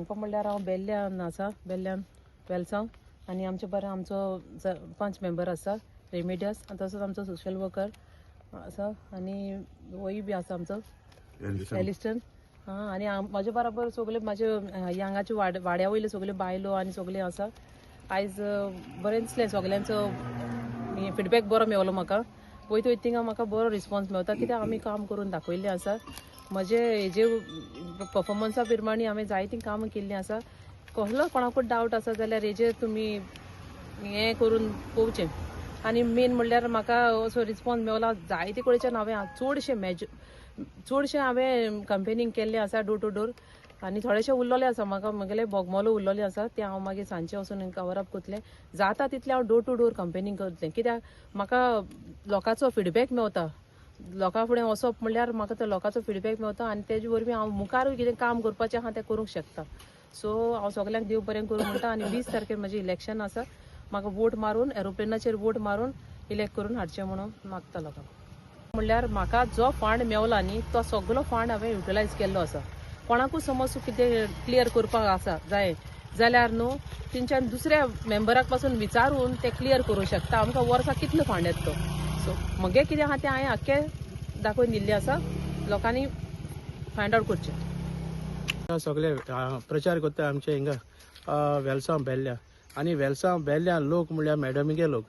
सांगपा म्हणल्यार हांव बेल्ल्यान आसा, बेल्ल्यान वेलसांव, आनी आमचे बरें आमचो 5 मेंबर आसा रेमिडियस, आनी तसोच आमचो सोशल वर्कर आसा आनी होय बी आसा आमचो एलिस्टन. आं, आनी म्हाजे बराबर सगळे म्हाजे हांगाचे वाड्या वयले सगळे बायलो आनी सगळे आसा. आयज बरें दिसलें, सगल्यांचो फिडबॅक बरो मेवलो म्हाका. वयता वयता थिंगा म्हाका बरो रिस्पॉन्स मेवता, कित्याक आमी काम करून दाखयल्लें आसा. म्हजे हेजे परफॉर्मन्सा प्रमाणे हांवें जायतीं कामां केल्लीं आसा. कसलो कोणाकूच डावट आसा जाल्यार हेजेर तुमी हें करून पळोवचें. आनी मेन म्हणल्यार म्हाका असो रिस्पॉन्स मेवला जायते कडेच्यान. हांवें चडशें हांवें कंपेनींग केल्लें आसा डोर टू डोर, आनी थोडेशे उरलेले आसा म्हाका, म्हगेले बोगमोलो उरलेले आसा, ते हांव मागीर सांजचें वचून कवर अप करतलें. जाता तितलें हांव डोर टू डोर कंपेनींग करतलें, कित्याक म्हाका लोकांचो फिडबॅक मेवता. लोकां फुडें वचप म्हणल्यार म्हाका तो लोकांचो फिडबॅक मेवता आनी तेजे वरवीं हांव मुखारूय कितें काम करपाचें आहा तें करूंक शकता. सो हांव सगल्यांक देव बरें करूं म्हणटा. आनी 20 तारखेर म्हजें इलेक्शन आसा, म्हाका वोट मारून एरोप्लेनाचेर वोट मारून इलेक्ट करून हाडचें म्हणून मागता लोकांक. म्हणल्यार म्हाका जो फंड मेवला न्ही तो सगलो फंड हांवें युटिलायज केल्लो आसा. कोणाकूच समज कितें क्लियर करपाक आसा जाय जाल्यार न्हू तेंच्यान दुसऱ्या मेंबराक पासून विचारून ते क्लियर करूं शकता आमकां वर्साक कितलो फंड येता तो. सो म्हगे कितें आहा तें हांवें आख्खें दाखोवन दिल्लें आसा, लोकांनी फायंड आवट करचें. सगळे प्रचार करता आमचे हिंगा वेलसांव बेल्ल्या, आनी वेलसांव बेल्ल्या लोक म्हणल्यार मॅडमीगे लोक,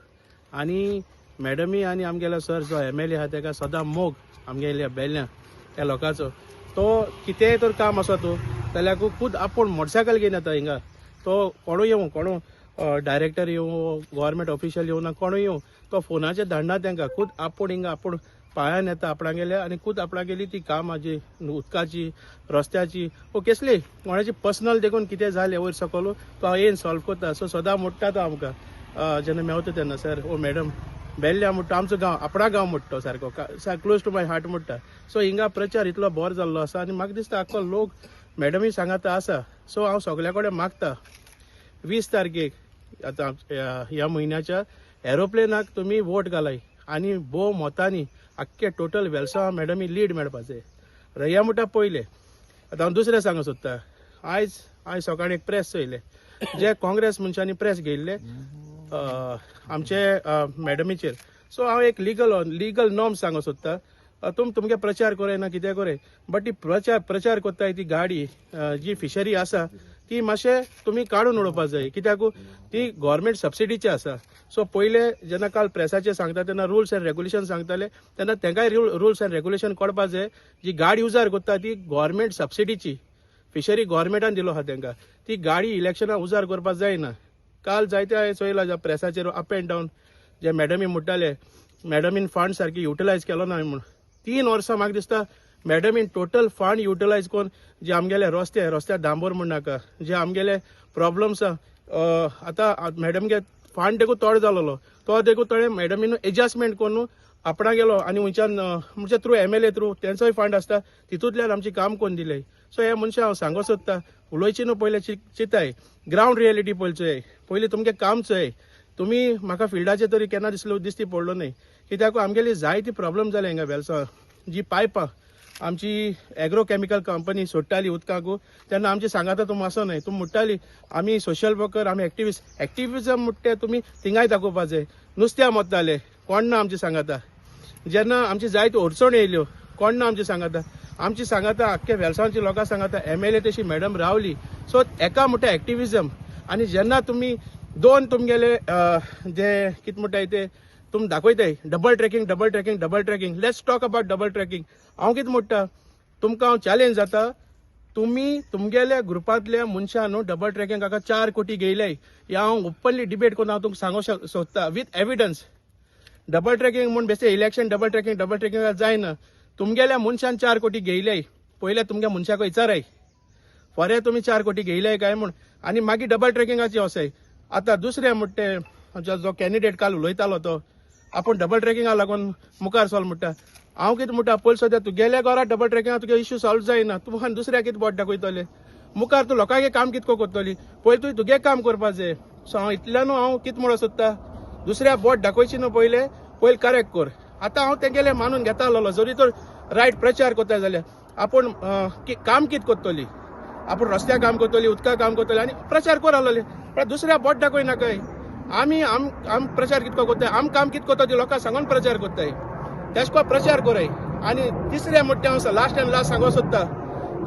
आनी मॅडमी आनी आमगेलो सर जो एम एल ए आहा तेका सदां मोग आमगेल्या बेल्ल्या त्या लोकांचो. तो कितेंय तर काम आसा तूं जाल्यार खूद आपूण मोटरसायकल घेवन येता हिंगा. तो कोणूय येवं, कोणू डायरेक्टर येवं, गव्हर्मेंट ऑफिशियल येवं ना कोणूय येवं, तो फोनाचेर धाडना तांकां, खूद आपूण हिंगा आपूण पांयान येता आपणागेले आनी खूद आपणागेली ती कामां जी उदकाची, रस्त्याची वो केसली कोणाची पर्सनल देखून कितें जालें वयर सकयल तो येवन सॉल्व करता. सो सदां मोडटा तो आमकां जेन्ना मेवता तेन्ना, सर ओ मॅडम बेल्ल्या म्हणटा, आमचो गांव आपणा गांव म्हणटा तो सारको क्लोज टू my heart म्हणटा. सो हिंगा प्रचार इतलो बरो जाल्लो आसा आनी म्हाका दिसता आख्खो लोक मॅडमी सांगाता आसा. सो हांव सगल्या कडेन मागता 20 तारखेक आतां ह्या म्हयन्याच्या एरोप्लेनाक तुमी वोट घालाय आनी भोव मतांनी आख्खे टोटल वेलसांव मॅडमी लीड मेळपाचें. रया म्हणटा पयलें. आतां हांव दुसरें सांगूंक सोदता. आयज हांवें सकाळीं एक प्रेस चोयलें, जे काँग्रेस मनशांनी प्रेस घेयल्ले आमचे मॅडमीचेर. सो हांव एक लिगल नॉर्म सांगूंक सोदता. तुम तुमगे प्रचार कोराय ना कितें कोराय, बट ती प्रचार करताय ती गाडी जी फिशरी आसा ती मातशें तुमी काडून उडोवपा जाय, कित्याक ती गव्हर्मेंट सबसिडीची आसा. सो पयले जेन्ना काल प्रेसाचेर सांगता तेन्ना रुल्स एंड रेगुलेशन सांगताले, तेन्ना तेंकाय रुल्स एंड रेगुलेशन कळपा जाय. जी गाडी उजार करता ती गव्हर्मेंट सबसिडीची फिशरी गव्हर्मेंटान दिलो आहा तेंकां, ती गाडी इलेक्शनाक उजार करपाक जायना. काल जायते हांवें चोयलां प्रेसाचेर अप एंड डावन जे मॅडमी म्हणटाले मॅडमीन फंड सारकी युटिलायज केलो ना म्हूण. 3 वर्सां म्हाका दिसता मॅडमीन टोटल फंड युटिलायज करून जे आमगेले रस्ते, रस्त्यार डांबर म्हण नाका, जे आमगेले प्रॉब्लम्स आतां मॅडमगे फंड देखून थोडो जालोलो तो देखून थोडे मॅडमीन एडजस्टमेंट करून आपणा गेलो आनी खंयच्यान म्हणजे through M L A through तेंचोय फंड आसता तितूंतल्यान आमचें काम करून दिलें. सो हे मनशां हांव सांगूंक सोदता, उलोवची न्हू पयलें चिंताय, ग्रावंड रियलिटी पयलीं चोय, पयलीं तुमगें काम चोय. तुमी म्हाका फिल्डाचेर तरी केन्ना दिसलो दिसती पडलो न्हय, कित्याक आमगेली जायती प्रॉब्लम जाले हिंगा वेलसांव. जी पायपां आमची एग्रो केमिकल कंपनी सोडटाली उदकाकू तेन्ना आमची सांगाता तुमी असो न्हय, तुमी म्हणटाली आमी सोशल वर्कर, आमी एक्टिविस्ट. एक्टिविजम म्हणटा तें तुमी थिंगाय दाखोवपा जाय. नुस्त्या मोत्ताले कोण ना आमची सांगाता, जेन्ना आमची जायत्यो अडचणी येयल्यो कोण ना आमची सांगाता. आमची सांगाता आख्खे वेलसांवची लोकां सांगाता एम एल ए तशी मॅडम रावली. सो एका म्हणटा एक्टिविजम. आनी जेन्ना तुमी दोन तुमगेले जे कितें म्हणटाय ते तुमी दाखयताय double tracking, double tracking, double tracking. Let's talk about double tracking. हांव कितें म्हणटा तुमकां, हांव चॅलेंज जाता, तुमी तुमगेल्या ग्रुपांतल्या मनशां न्हू डबल ट्रॅकिंग काका 4 कोटी घेयले, हे हांव ओपनली डिबेट करून हांव तुमकां सांगूंक सोदता विथ एविडन्स. डबल ट्रॅकिंग म्हूण बेश्टे election double tracking, double tracking जायना. तुमगेल्या मनशान 4 कोटी घेयले, पयले तुमच्या मनशाक विचाराय फरे तुमी 4 कोटी घेयले काय म्हूण, आनी मागीर डबल ट्रॅकिंगाची वसाय. आतां दुसरें म्हणटा ते आमचो जो कॅन्डिडेट काल उलयतालो तो आपूण डबल ट्रॅकिंगा लागून मुखार सोल म्हणटा. हांव कितें म्हणटा, पयलीं सद्या तुगेल्या घरा डबल ट्रॅकिंगा तुगे इश्यू सॉल्व जायना, तूं मुखार दुसऱ्याक कितें बोट दाखयतले, मुखार तूं लोकांगे काम कितको करतली, पयलीं तुवें तुगे काम करपा जाय. सो हांव इतल्यान हांव कितें म्हणूंक सोदता, दुसऱ्या बोट दाखोवची न्हू, पयलें पयलीं करेक्ट कर. आतां हांव तेगेलें मानून घेता आसलेलो, जरी तर रायट प्रचार करता जाल्यार आपूण काम कितें करतली. आपूण रस्त्या काम करतली, उदका काम करतली आनी प्रचार कर आसलोले. पण दुसऱ्या बोट दाखय नाकाय. आमी आम आम प्रचार कितको करताय, आम काम कित करता ती लोकांक सांगून प्रचार करताय, तेश कोन प्रचार करय. आनी तिसरें म्हणटा हांव लास्ट एंड लास्ट सांगो सोदता,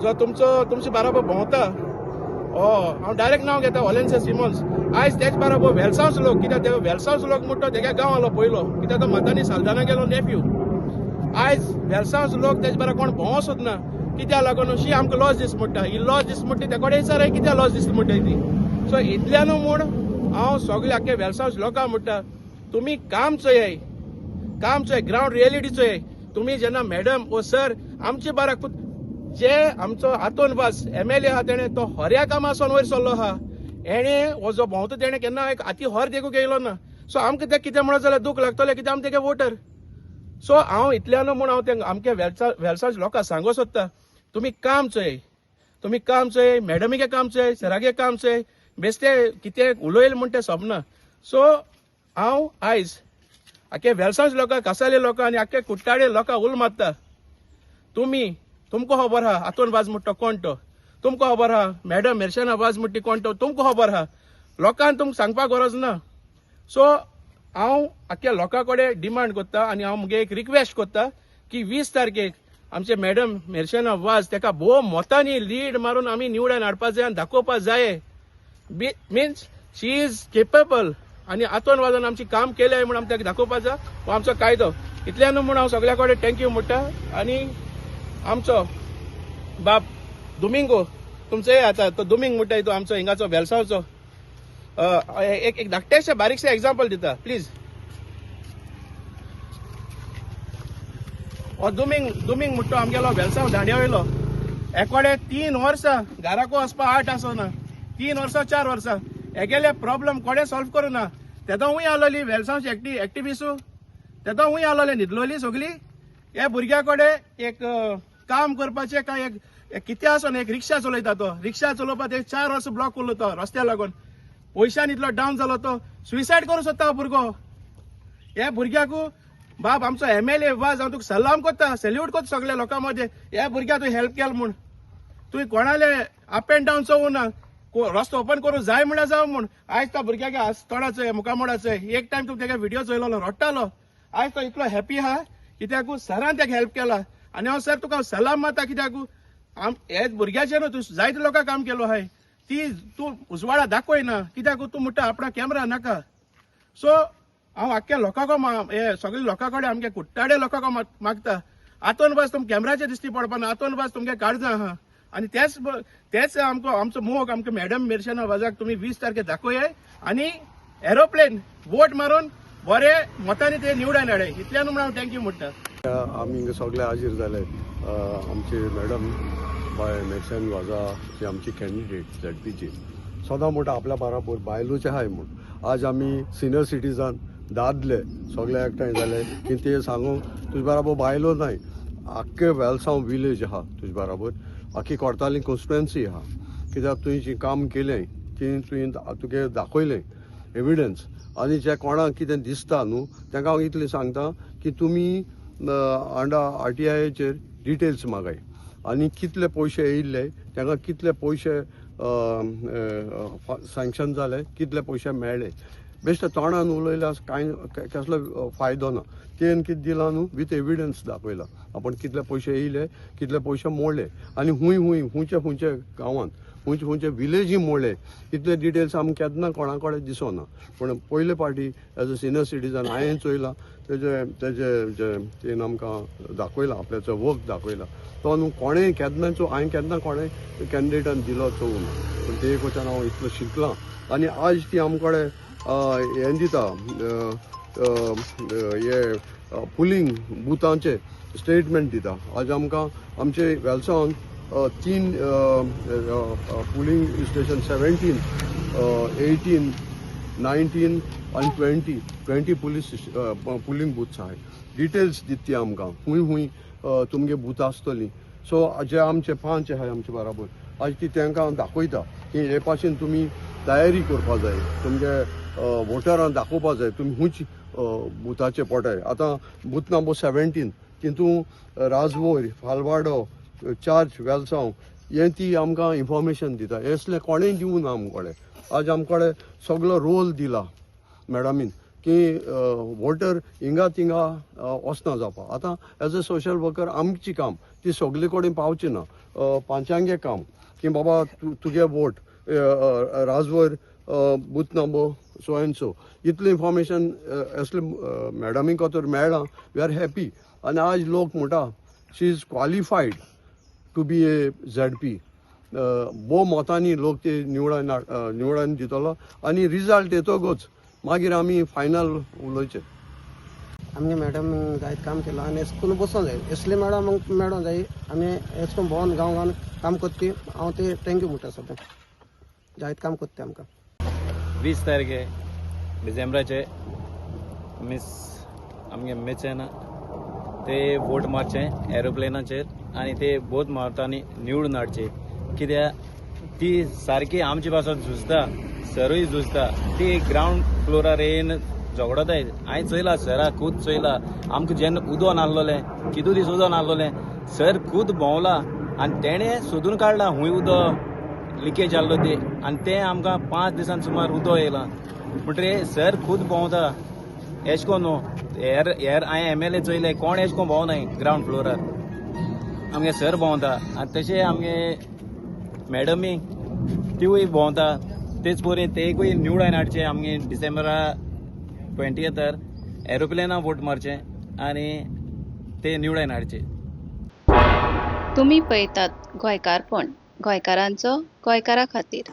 जो तुमचो तुमचे बाराबर भोंवता, हांव डायरेक्ट नांव घेता, वॉलेन्सिया सिमोन्स. आयज तेच बाराबर वेलसांवच लोक, कित्याक ते वेलसांवच लोक म्हणटा तेगे गांव आलो पयलो, कित्याक तो मतांनी सालदाना गेलो नेफ्यू. आयज वेलसांवच लोक तेज बारा कोण भोंवो सोदना, कित्याक लागून अशी आमकां लॉस दीस म्हणटा, ही लॉस दीस म्हणटा ते कडेन विचार कित्याक लॉस दीस म्हणटा ती. सो इतल्यानू म्हूण हांव सगळे आख्खे वेलसांवच लोकांक म्हणटा, तुमी काम चोयाय, काम चोय, ग्रावंड रियलिटी चोयाय. तुमी जेन्ना मॅडम ओ सर आमचे बारा जे आमचो आतोन वास एमएलए आहा तेणें तो हऱ्या कामासून वयर सरलो आहा, हेणें हो जो भोंवता तेणें केन्ना एक हाती हर देखूंक येयलो ना. सो आमकां तें कितें म्हणत जाल्यार दूख लागतलें, कित्याक आमी तेगे वोटर. सो हांव इतल्यानू म्हूण हांव ते आमच्या वेलसांव लोकांक सांगो सोदता, तुमी काम चोय, तुमी काम चोय, मॅडमीगे काम चोय, सरागे काम चोय, बेश्टे कितें उलयल म्हूण तें सोंपना. सो हांव आयज आख्खे वेलसांव लोकांक, कासाले लोकांक आनी आख्खे कुट्टाळे लोकांक उल मारता, तुमी तुमकां खबर आहा आतोन वाज म्हणटा कोण तो, तुमकां खबर आहा मॅडम मेरशेना वाज म्हणटी कोण तो, तुमकां खबर आहा, लोकांक तुमकां सांगपाक गरज ना. सो हांव आख्ख्या लोकां कडेन डिमांड करता आनी हांव मुगे एक रिक्वेस्ट करता की 20 तारखेक आमचे मॅडम मेरशेना वाज तेका भोव मतांनी लीड मारून आमी निवडून हाडपा जाय आनी दाखोवपा जाय, मिन्स शी is capable. आनी आतोन वाजान आमचें काम केलें म्हूण आमी ताका दाखोवपा जाय, हो आमचो कायदो. इतल्यानू म्हूण हांव सगळ्या कडेन thank you म्हणटा. आनी आमचो बाब दुमिंगो तुमचोय आतां तो दुमिंग म्हणटा तो आमचो हिंगाचो वेलसांवचो, एक एक धाकटेशें बारीकशें एग्जाम्पल दिता प्लीज. हो दुमिंग दुमिंग म्हणटा आमगेलो वेलसांव दांड्या वयलो, एकोडे 3 वर्सां घराको वचपा आठ आसना, 3 वर्सां 4 वर्सां हेगेले प्रॉब्लम कोणें सॉल्व करूं ना. तेदो हूंय आसलोली वेलसांवची एक्टिविस्टू, तेदो हूंय आसलोले न्हिदलोली सगळी. ह्या भुरग्या कडेन एक काम करपाचें काय एक कितें आसना, एक रिक्षा चलयता तो, रिक्षा चलोवपाक एक 4 वर्सां ब्लॉक उरलो तो रस्त्या लागून, पयशान इतलो डावन जालो तो सुसायड करूं सोदता भुरगो. ह्या भुरग्याकू बाब आमचो एमएलए वाज हांव तुका सलाम करता, सॅल्यूट करता सगळ्या लोकां मदें, ह्या भुरग्याक तुवें हेल्प केल म्हूण. तुवें कोणाले अप एंड डावन चोवूं ना, रस्तो ओपन करूं जाय म्हळ्यार जावं म्हूण. आयज तो भुरग्याक तोंडाचो मुखामोडाचो एक टायम तुका तेगे व्हिडियो चोयलो रडटालो, आयज तो इतलो हॅपी आहा कित्याकू सरान तेका हेल्प केला. आनी हांव सर तुका सलाम मारता, कित्याकू हे भुरग्याचेर न्हू तूं जायते लोकांक काम केलो आहाय, ती तूं उजवाडा दाखय ना, कित्याक तूं म्हणटा आपणा कॅमरा नाका. सो हांव आख्ख्या लोकांक हे सगळे लोकां कडेन आमगे कुट्टाडे लोकांक मागता, आतोन बस तुमकां कॅमराचेर दिश्टी पडपा ना, आतोन बस तुमगे काळजां आहा. आनी तेच तेच आमकां आमचो मोग आमकां मॅडम मेरशेना वाजाक तुमी 20 तारखे दाखोयाय आनी एरोप्लेन वोट मारून बरे मतांनी ते निवडून हाडाय. इतल्यान म्हूण हांव thank you म्हणटा. आमी हिंगा सगळे हाजीर जाले. आमचे मॅडम बाय मेरशन वाजा ही आमची कॅन्डिडेट झेडपीची, सदां म्हणटा आपल्या बाराबर बायलोचे आहाय म्हूण. आज आमी सिनियर सिटीजन दादले सगळे एकठांय जाले की ते सांगूंक तुजे बराबर बायलो नाय, आख्खे वेलसांव विलेज आहा तुजे बराबर, आख्खी कोर्ताली कॉन्स्टिट्युएन्सी आहा, कित्याक तुवें जी काम केलें ती तुवें तुगे दाखयलें एविडन्स. आनी जे कोणाक कितें दिसता न्हू तांकां हांव इतलें सांगता की तुमी अंडर आरटीआयचेर डिटेल्स मागाय आनी कितले पयशे येयल्ले तांकां, कितले पयशे सँक्शन जाले, कितले पयशे मेळ्ळे. बेश्टे तोंडान उलयल्यार कांय कसलो फायदो ना. तेन कितें दिलां न्हू विथ एविडन्स दाखयला आपण कितले पयशे येयले, कितले पयशे मोडले आनी हूंय हूंय खुंयचे खुंयचे गांवांत खुंयचे खुंयचे विलेजी मोडले, इतले डिटेल्स आमकां केन्ना कोणा कडेन दिसना. पूण पयले फावटी एज अ सिनियर सिटीजन हांवें चोयलां तेजे तेजे जे तेन आमकां दाखयला, आपल्याचो वर्क दाखयला तो न्हू कोणें केन्नाचो हांवें केन्ना कोणें कॅन्डिडेटान दिलो चोवना. पूण ते वचून हांव इतलो शिकलां आनी आज ती आमचे कडेन हें दिता हे पुलींग बुथांचे स्टेटमेंट दिता. आज आमकां आमचे वेलसांवान 3 पुलींग स्टेशन 17, 18, 19 आनी 20 पुलीस पुलींग बूथ्स आहाय. डिटेल्स दिता ती आमकां खूंय खूंय तुमगे बूथ आसतली. सो जे आमचे पांच आहाय आमचे बराबर आज ती तांकां दाखयता की हे पासून तुमी तयारी करपा जाय, तुमगे वोटरांक दाखोवपा जाय तुमी खूंयच बुथाचे पोटाय. आतां बूथ नंबर 17 तितून राजवोर, फालवाडो, चार्च, वेलसांव, हें ती आमकां इन्फॉर्मेशन दिता. असलें कोणेंय दिवना आमकडे. आज आमकडे सगलो रोल दिला मॅडमीन की वोटर हिंगा थिंगा वचना जावपा. आतां एज अ सोशल वर्कर आमची काम ती सगळे कडेन पावची ना, पांचांगे काम की बाबा तुगे vote Rajvar booth number so and so, इतलें इन्फॉर्मेशन असले मॅडमीक तर मेळ्ळां, we are happy. आनी आज लोक म्हणटा she is qualified to be a ZP. भोव मतांनी लोक ते निवडून निवडून दितलो आनी रिजल्ट येतकूच मागीर आमी फायनल उलोवचें. आमगे मॅडम जायत काम केलां आनी एश करून बसोंक जाय, असले मॅडम मेळोंक जाय. आमी एश करून भोंवन गांव गांवान काम करता. हांव ते thank you म्हणटा, सगळें जायत काम करता आमकां. 20 तारखे डिसेंबराचे मिस आमगे मिचेना ते वोट मारचे एरोप्लेनाचेर आनी ते बोत मारतानी निवडून हाडचे, कित्याक ती सारकी आमचे पासून झुजता, सरूय झुजता. ती ग्रावंड फ्लोरार येवन झगडताय. हांवें चोयला सरा खूद चोयला. आमकां जेन्ना उदो नासलोलें, कितू दीस उदो नासलोलें, सर खूद भोंवला आनी तेणें सोदून काडला खूंय उदो लिकेज जाल्लो ती, आनी तें आमकां 5 दिसान सुमार उदो येयलां. म्हणटरीर सर खूद भोंवता एश कोन न्हू. हेर हेर हांवें एमएलए चोयले, कोण एश कोन भोंवनाय ग्रावंड फ्लोरार, आमगे सर भोंवता. आनी तशें आमगे मॅडमी तिवूय भोंवता, तेच परी तेकूय निवडून हाडचें. आमगे डिसेंबरा 20थार एरोप्लेना वोट मारचें आनी ते निवडून हाडचे. तुमी पळयतात गोंयकारपण, गोंयकारांचो गोंयकारा खातीर.